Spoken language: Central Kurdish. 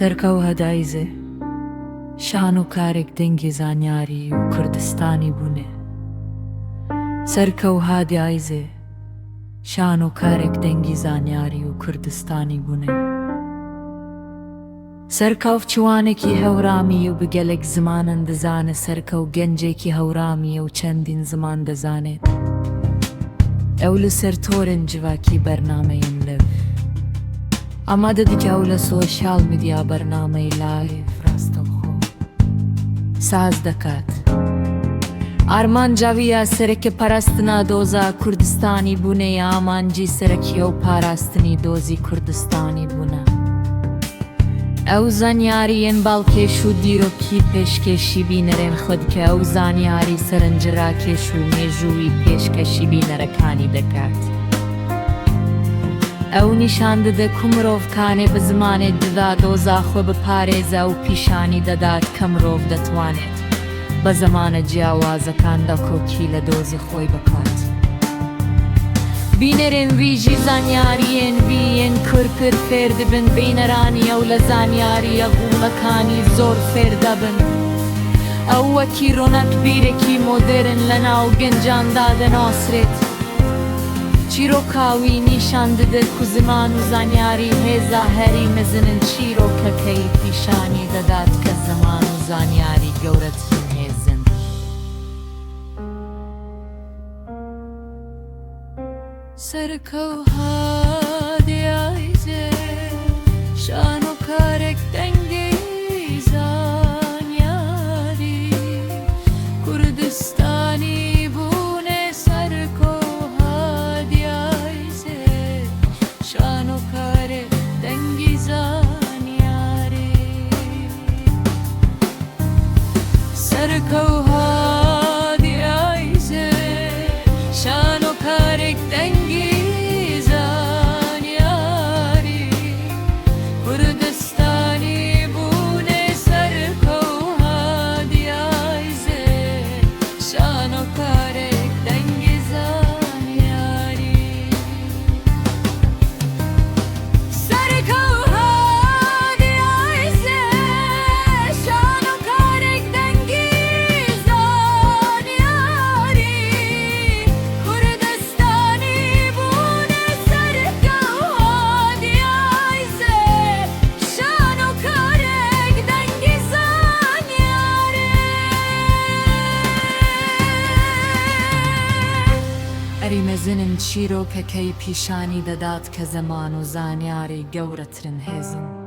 سەرکەو هەدایزێ شانۆکارێک دەنگی زانیاری و کوردستانی بوونێ. سەرکەو هادیایزێ شانۆکارێک دەنگی زانیاری و کوردستانی بوونێ. سەرکەو چوانێکی هەورامیی و بگەلێک زمانن دەزانێ سەرکەو گەنجێکی هەورامییە و چەندین زمان دەزانێت. ئەو لەسەر تۆرێن جڤاکی بەرنامەیên live ئامادە دکا و لە سۆشیال میدیا بەرنامەی live ڕاستەوخۆ ساز دەکات. ئارمانجا وی یا سەرەکە پاراستنا دۆزا کوردستانی بوونێ ئامانجی سەرەکیە و پاراستنی دۆزی کوردستانی بوونە. ئەو زانیارییەن باڵکێش و دیرۆکی پێشکێشی بینەرێن خۆ دکە ئەو زانیاری سەرنجراکێش و مێژووی پێشکەشی بینەرەکانی دەکات. ئەو نیشان دەدە کو مرۆڤ کانێ بە زمانێ ددا دۆزا خۆ بپارێزە ئەو پیشانی دەدات کە مرۆڤ دەتوانێت بە زمانە جیاوازەکان داکۆکی لە دۆزی خۆی بکات. بینەرێن ویژی زانیاریێن ویێن کورپر فێر دبن بینەرانی ئەو لە زانیارییە قووڵەکانی زۆر فێر دەبن. ئەو وەکی ڕۆناکبیرێکی مۆدێرن لەناو گەنجاندا دەناسرێت. چیرۆکاوی نیشان دەدە کو زمان و زانیاری هێزا هەری مەزنن چیرۆکەکەی پیشانی دەدات کە زمان و زانیاری گەورەترین هێزن. سەرکەو هادی ئایزێ شانۆکارێک دەنگی زانیاری کوردستانی بوونێ سەرکەو هادی ئایزێ شانۆکارێک دەنگی زانیاری سەرکەو هادی ئایزێ شانۆکارێک دەنگی زانیاری کوردستانی بوونێ سەرکەو هادی ئایزێ شانۆکارێک دەنگی زانیاری سەرکەو هادی ئایزێ شانۆکارێک دەنگی زانیاری کوردستانی بوونێ سەرکەو هادی ئایزێ شانۆکارێک دەنگی زانیاری. ئەری مەزنن چیرۆکەکەی پیشانی دەدات کە زمان و زانیاری گەورەترین هێزن.